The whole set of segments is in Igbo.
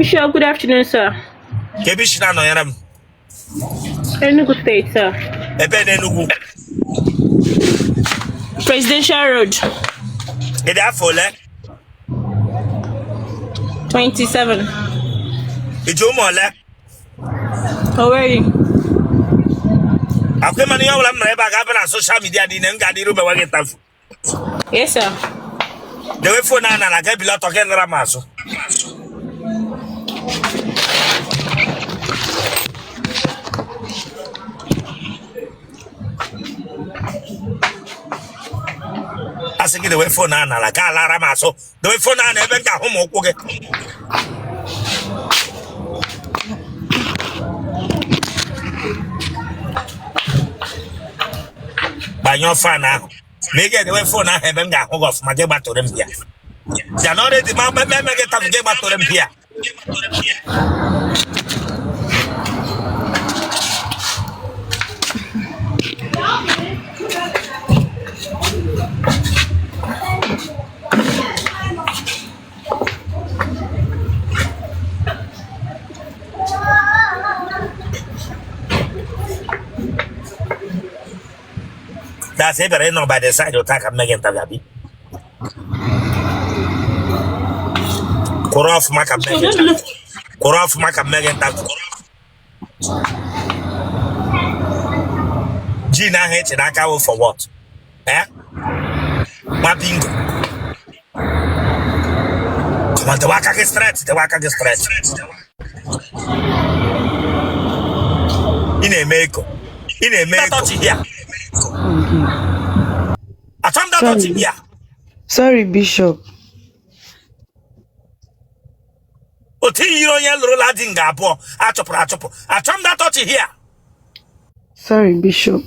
Bishop, good afternoon, sir. Ka ebe i si na-anọnyere m? Enugu State, sir. Ebe n'Enugu? Presidential Road. Ị dị afọ ole? 27. I ji ụmụ ole? Owerri. Akwa ị ma na ihe ọbụla m mere ebe a ga-aba na social media niile, m ga-adịru mewe gị interview. Yes, sir. Dewe phone a n'ala, ga ebili ọtọ gị nara m azụ. Asị gị dewe phone a n'ala, ga alara m azụ. Dewe phone a na ebe m ga-ahụ ma ụkwụ gị. Gbanyụọ fan ahụ. Ma ị ga-edewe phone ahụ ebe m ga-ahụ gị ọfụma, gị gbatụrụ m bịa ya na ọrụ dị ma eme gị tabụ gị gbatụrụ m bịa. That's ị bịara ịnọ by the side ụta ka m mee gị interview abi. Kwụrụ ọfụma ka m mee gị interview. Kwụrụ ọfụma ka m mee gị interview. Gin ahụ ị chị n'aka wụ for what? Eh? Nwa bingo. Come on, dewe aka gị straight, dewe aka gị straight. Ị na-eme eko. Ị na-eme eko. Touch here. Achọ m touch Sorry. here. Sorry, Bishop. Otu yiri onye lụrụla di nga abụọ achụpụrụ achụpụ. Achọ m that touch here. Sorry, Bishop.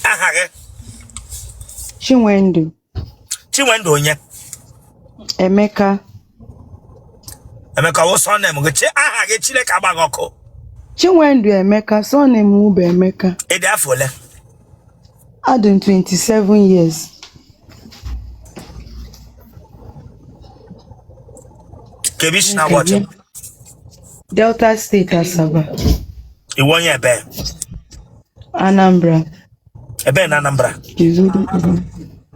Aha gị? Chinwendu. Chinwendu onye? Emeka. Emeka wụ surname gị? Chi aha gị, Chineke agba gị ọkụ. Chinwendu Emeka, surname m bụ Emeka. Ị dị afọ ole? Adị m 27 years. Ka ebe i si na-watch m? Delta State, Asaba. Ị wụ onye ebe? Anambra. Ebe na Anambra?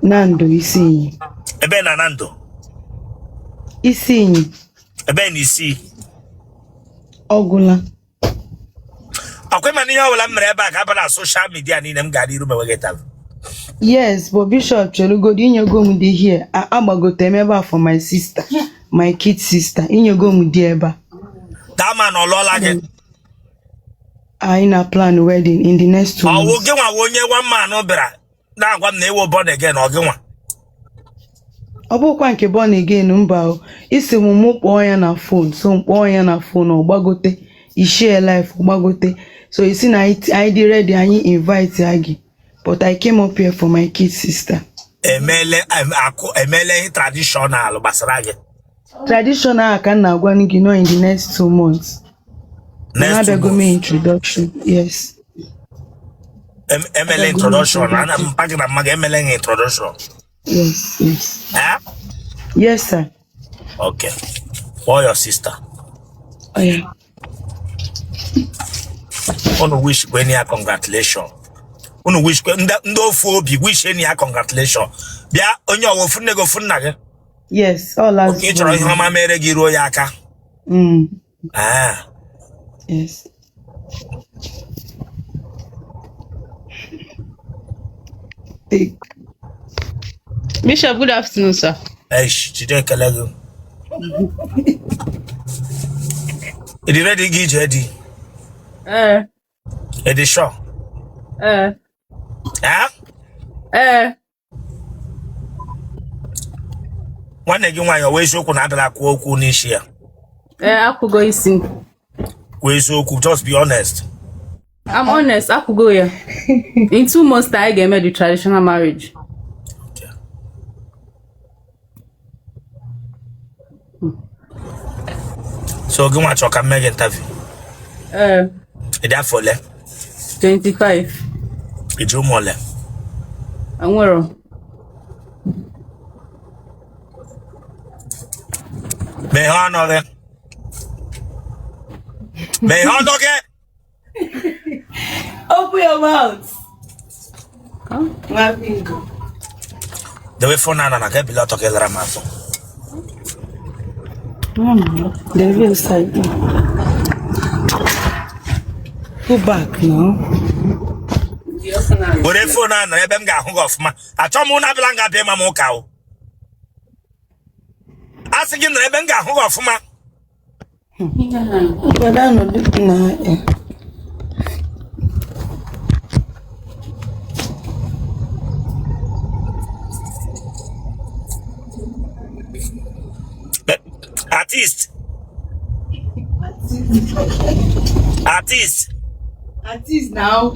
Nando, Isiyi. Ebe na Nando? Isiyi. Ebe na Isiyi? Ọgwụla. Ọkwa ị ma na ihe ọbụla m mere ebe a ga-aba na social media niile, m gara iru mewe gị interview. Yes, but Bishop, chelugodi, inyego m di here. Agbagote m ebe a for my sister, my kid sister. Inyego m di ebe a. That man ọ lụọla gị? Anyị na plan wedding in the next 2 Ọ wụ months. gị nwa wụ onye one man bịara na-agwa m na ị wụ born again, ọ gị nwa? Ọ bụkwa nke born again, mba o. Ị sị m mụ kpọọ ya na phone, so m kpọọ ya na phone, ọ gbagote. I share live, ọ gbagote. So ị sị na anyị dị ready, anyị invite ya gị. But I came up here for my kid sister. Emele akụ emele ihe traditional gbasara gị? Traditional ka m na-agwa gị, no, in the next 2 months. Next 2 Abịago m months. introduction. Yes. Emele Abịago m introduction ana introduction. mpa gị na mma gị emele gị introduction? Yes. Eh? Yes, sir. Okay. Call your sister. Oh, yeah. Unu wish kwenụ ya congratulation. Unu wish kwe ndị ofu obi wish enyi ya congratulation. Bịa onye ọwa ofu nne gị ofu nna gị. Yes, all last Okay, ị chọrọ ihe ọma mere gị ruo ya aka. Ah. Yes. Take. Bishop, good afternoon, sir. Eish, jide ekele gị. Ị dị ready gị ije di? Ee. Ị dị sure? Ee. Eh? Ee. Nwanne gị nwaanyị, ọ wụ eziokwu na abịala kwuo okwu n'isi ya? Ee, akwụgo isi. Kwuo eziokwu, just be honest. I'm honest, akwụgo ya. In 2 months time, anyị ga-eme the traditional marriage. Okay. So gị nwa chọrọ ka m mee gị interview? Ee. Ị dị afọ ole? 25. I ji ụmụ ole? Enwero. Meghee ọnụ gị. Meghee ọnụ gị. Open your mouth. Huh? Nwa bingo. Dewe phone anọ na ka ebili ọtọ ka ịlara m azụ. Debe inside. Go back now. Were phone a nọrọ ebe m ga-ahụ gị ọfụma. Achọ m ụnụ abịala nga bịa ịma m ụka o. A sị gị nọrọ ebe m ga-ahụ gị ọfụma. Brother nọdụ na eh. Artist. Artist. Artist now.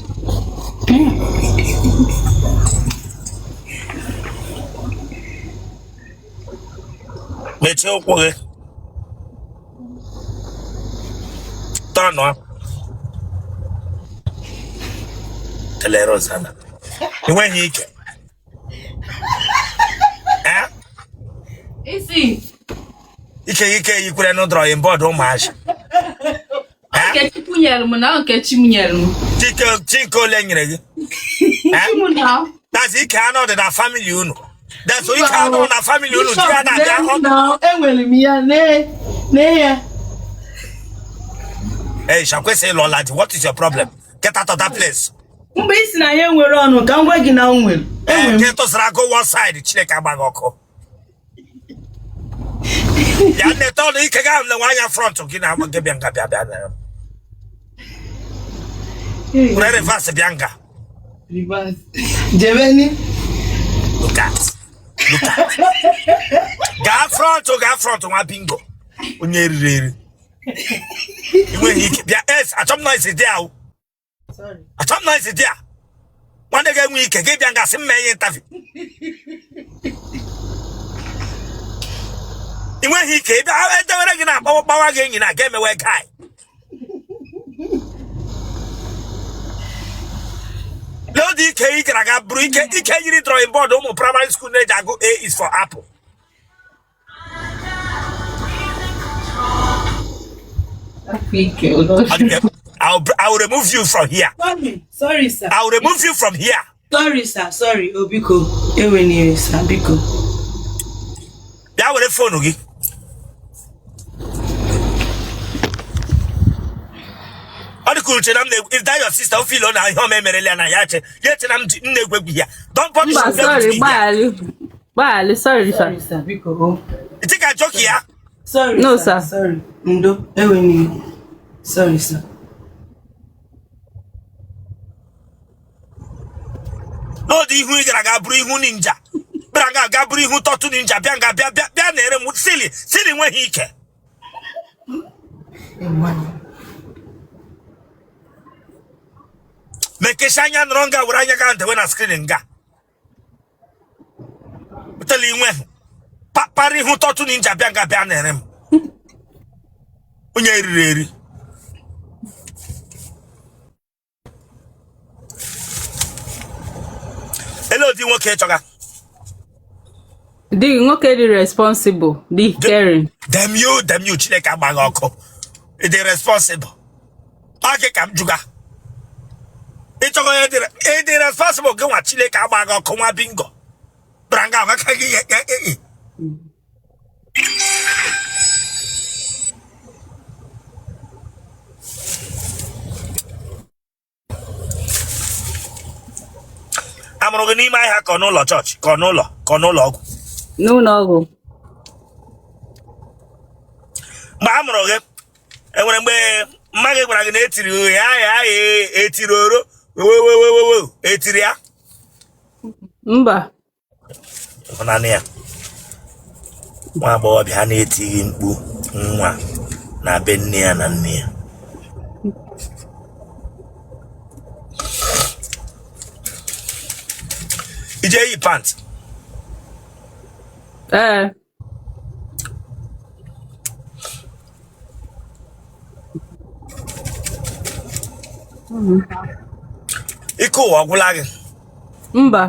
Mechie ụkwụ gị. Tọnụ. Telere Rosanna. Enweghị ike. Eh? Isi. Ike ike yikwere nụ drawing board ụmụazị. Eh? Nke Chukwu nyere m na nke chi m nyere m. Chike Chike ole nyere gị? Eh? Chi m na. That's ike anọ dị na family unu. That's ike anọ na family unu di ya na-abịa ọ. Now, enwere m ya nee nee ya. Hey, Shakwese ịlụọla di. What is your problem? Get out of that place. Mgbe ị sị na ya enwere ọnụ ka m gwa gị na m nwere. Ee, Enwere m. nke tụsara go one side Chineke agbaghị ọkụ. Ya nleta ọnụ ike ga lewe anya front gị na gị bịa nga bịa bịa bịa. Were reverse bịa nga. Reverse. Jebeni. Look at. Look at. Gaa front gaa front nwa bingo. Onye eriri eri. Enweghị ike bịa es achọ m noise dị ahụ. Sorry. Achọ m noise dị a. Nwanne gị enwe ike gị bịa nga sị m mee ihe interview. Ị nweghị ike ịbịa edewere gị na akpawa gbawa gị enyi na ga emewe guy. N'oge ike ị gara aga bụrụ ike ike yiri drawing board ụmụ primary school na-eji agụ A is for apple. I will remove you from here. Sorry, sorry sir. I will remove you from here. Sorry sir, sorry. Oh biko. Ewena iwe sir, biko. Bịa were phone gị. Ọ dị ka uche na m na-egwu if that your sister o feel na ihe ọma emerela ya na ya che ya eche na m ji- m na-egwu egwu ya. Don't punish Mba, me sorry, with me here. gbaghalị. Gbaghalị, sorry, sir. Sorry sir, biko. Oh. Ị ka joke ya. Sorry No, sir. sir. Sorry. Ndo, ewena iwe. Sorry sir. N'ọdụ ihu ị gara aga bụrụ ihu ninja. Bịara nga aga bụrụ ihu turtle ninja bịa nga bịa bịa bịa na-ere m sili sili nweghị ike. Mekesha anya nọrọ nga were anya ga ndewe na screen nga. Tele inwe para ihu turtle ninja bịa nga bịa na-ere m. Onye eriri eri. Ele ụdị nwoke ị chọga? Dị nwoke dị responsible, dị caring. Damn you, damn you, Chineke agbaghị ọkụ. Ị dị responsible. Ọ gị ka m jụga. Ị chọga onye dị ị dị responsible gị nwa Chineke agbaghị ọkụ nwa bingo. Bịara nga aka gị ya ya ya. A mụrụ gị n'ime ahịa ka ọ n'ụlọ chọọchị ka ọ n'ụlọ ka ọ n'ụlọ ọgwụ. N'ụlọ ọgwụ. Mgbe a mụrụ gị enwere mgbe mma gị gwara gị na etiri ya ya ya etiri oro wewewewewe etiri ya. Mba. Ịhụnanya ya nwa agbọghọbịa a na-etighị mkpu nwa na be nne ya na nne ya. Ije yi pant. Ee. Ike ụwa ọgwụla gị? Mba.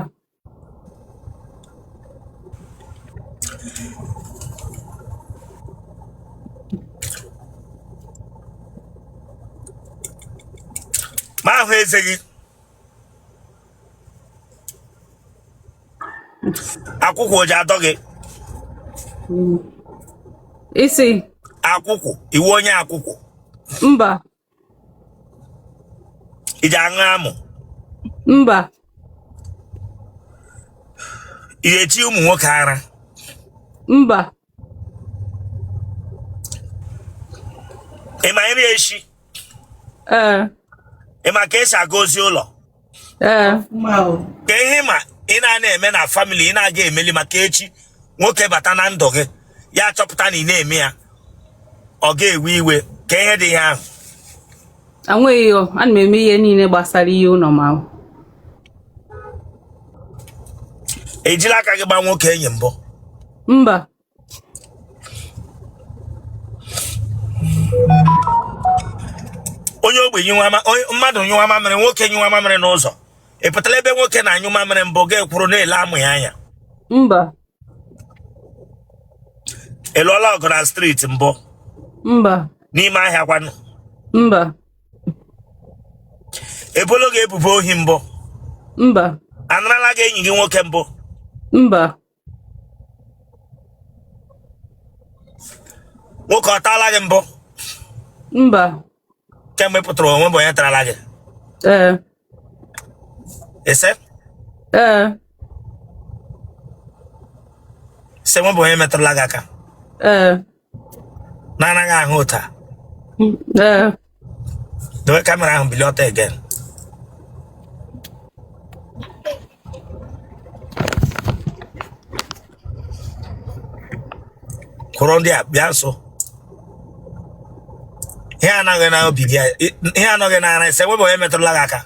ahụ eze gị akwụkwụ o ji adọ gị Ị sị akwụkwụ ị wụ onye akwụkwụ mba i ji aṅụ amụ mba ị ga-echi ụmụ nwoke ara mba ị ma nri eshi ee ị ma ka esi aga ozi ụlọ ee kee ihe ị ma ị na-ana eme na family ị na-aga emeli maka echi nwoke bata na ndụ gị ya achọpụta na ị na-eme ya ọ ga-ewe iwe kee ihe dị ihe ahụ enweghị o ana m eme ihe niile gbasara ihe ụlọ ma ejila aka gị gba nwoke enyi mbụ mba onye ogbe mmadụ nyụwa mamịrị nwoke nyụwa mamịrị n'ụzọ ị pụtara ebe nwoke na-anyụ mamịrị mbụ gị kwụrụ na-ele amụ ya anya mba ị lụọla ọgụ na street mbụ mba n'ime ahịa kwanụ mba ebolo gị ebubo ohi mbụ mba anarala gị enyi gị nwoke mbụ mba nwoke ọ taala gị mbụ mba kemgbe ị pụtara onwe bụ onye tarala gị ee ị sị ee sị nwe bụ onye metụrụla gị aka ee na-anaghị ahụ ụta ee dowe camera ahụ bilie ọtọ again kwụrụ ndị a bịa nso ihe anaghị na obi gị ihe anọghị n'ara ị sị nwe bụ onye metụrụla gị aka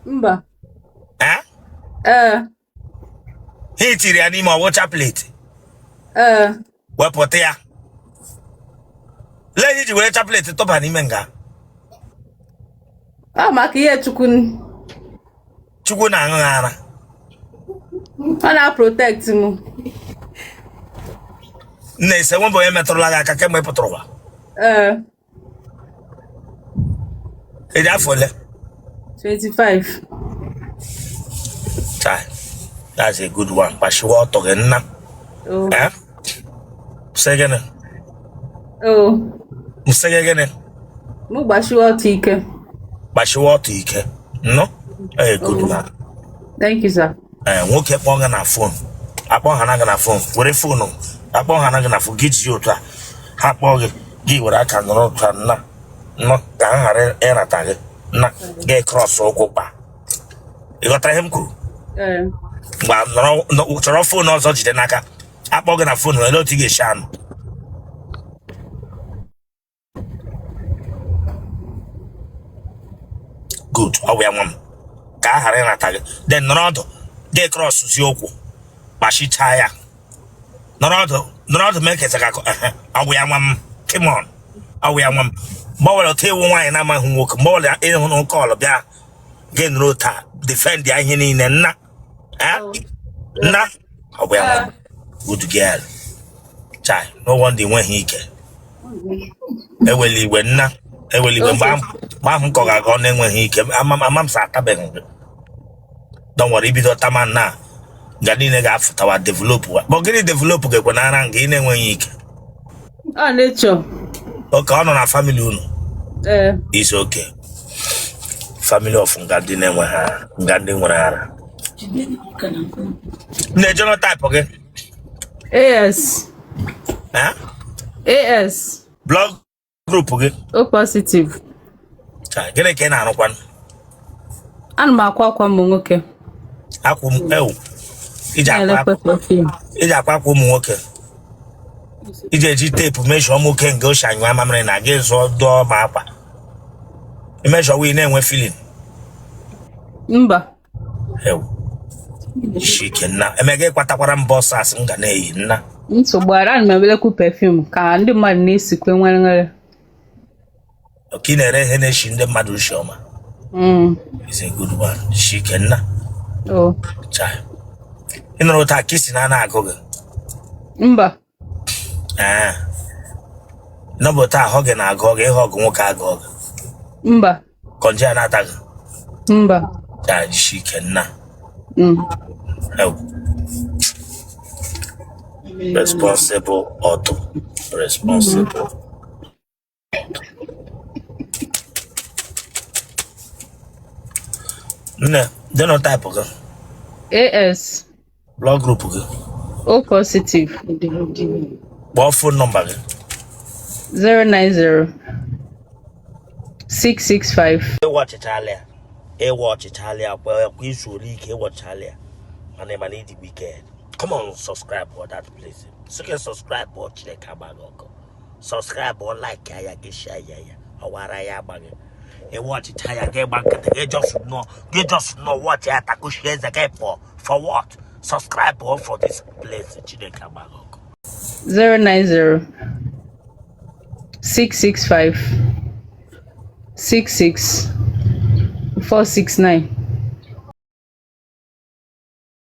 mba ee ee ihe i tiri ya n'ime ọ wụ chaplet ee wepụta ya lee ihe i ji were chaplet tụba n'ime nga ọ maka ihe chukwu chukwu na-aṅụ ha ara ọ na-protect m nna ị sị nwe bụ onye metụrụla gị aka kemgbe ị pụtara ụwa ee ị dị afọ ole 25 Chai, that's a good one gbashiwa ọtọ gị nna oh Eh? Sị gịnị oh m sị gị gịnị mụ gbashiwa ọtọ ike gbashiwa ọtọ ike nnụ a good Oh. one thank you sir ee nwoke kpọọ gị na phone akpọ ha na gị na phone were phone akpọ ha na gị na phone gị ji otu a ha kpọọ gị gị were aka nọrọ otu a nna nnọ ka ha ghara ịrata gị nna gị cross ụkwụ kpa ị ghọtara ihe m kwuru ee mgbe nọrọ chọrọ phone ọzọ jide n'aka akpọ gị na phone olee otu ị ga-esi anụ good ọ bụ ya nwa m ka a ghara ịnata gị then nọrọ ọdụ gị cross zi ụkwụ kpachichaa ya nọrọ ọdụ nọrọ ọdụ mee kesa ka ọ bụ ya nwa m come on ọ bụ ya nwa m mgbe ọbụla otu ị wụ nwaanyị na-amaghị nwoke mgbe ọbụla ị hụrụ call bịa gị nọrọ taa defend ya ihe niile nna nna ọ bụ ya nwa m good girl chai no wonder enweghị ike ewela iwe nna ewela iwe mgbe ahụ m kọga aga ọ na-enweghị ike ama m sa atabeghị gị don't worry i bido tama na nga niile ga-afụtawa develop wa but gịnị develop ga-ekwe na ara nga ị na-enweghị ike ọ nature okay ọ nọ na family unu ee is okay family of nga ndị na-enweghị ara nga ndị nwere ara nne genotype gị AS Eh? AS blood group gị O positive Chai, gịnị ka ị na-arụkwanụ ana m akwa akwa ụmụ nwoke akwa ụmụ ewu iji akwa na-elekwa perfume iji akwa akwa ụmụ nwoke iji eji tape measure ụmụ nwoke nga o shi anyụ mamịrị na gị zụọ dụọ ma akwa i measure wee na-enwe feeling mba ewu shike nna emega ịkwatakwara m boxers m ga na-eyi nna nsogbu ara ana m emelekwu perfume ka ndị mmadụ na-esikwe nwere nwere okay ị na-ere ihe na-eshi ndị mmadụ ushi ọma is a good one shike nna oh chai ị nụrụ taa ka isi na na-agụ gị mba ee nọbụ taa ahụ gị na-agụ gị ihe ọgụ nwoke agụ gị mba kọnje a na-ata gị Mba. Ya jishi ike nna. Ew. Responsible ọdụ. Responsible. Nne, genotype gị, AS. blood group gị, O positive. kpọọ phone number gị. 090 665. Ịwa ọchịchalị ya, ịwa ọchịchalị ya kwa kwa izu ole ike ịwa ọchịchalị ya mana ị mana ịdị wicked. Come on, subscribe for that place. Sị subscribe ọ Chineke agba gị ọkụ. Subscribe ọ like ya gị share ya ya ọwara ya agba gị. Ịwa ọchịcha ya gị gba nkịtị gị just nọ gị just nọ watch ya takushie eze gị pụọ for what? Subscribe ọ for this place Chineke agba gị ọkụ. 090 665 66 469.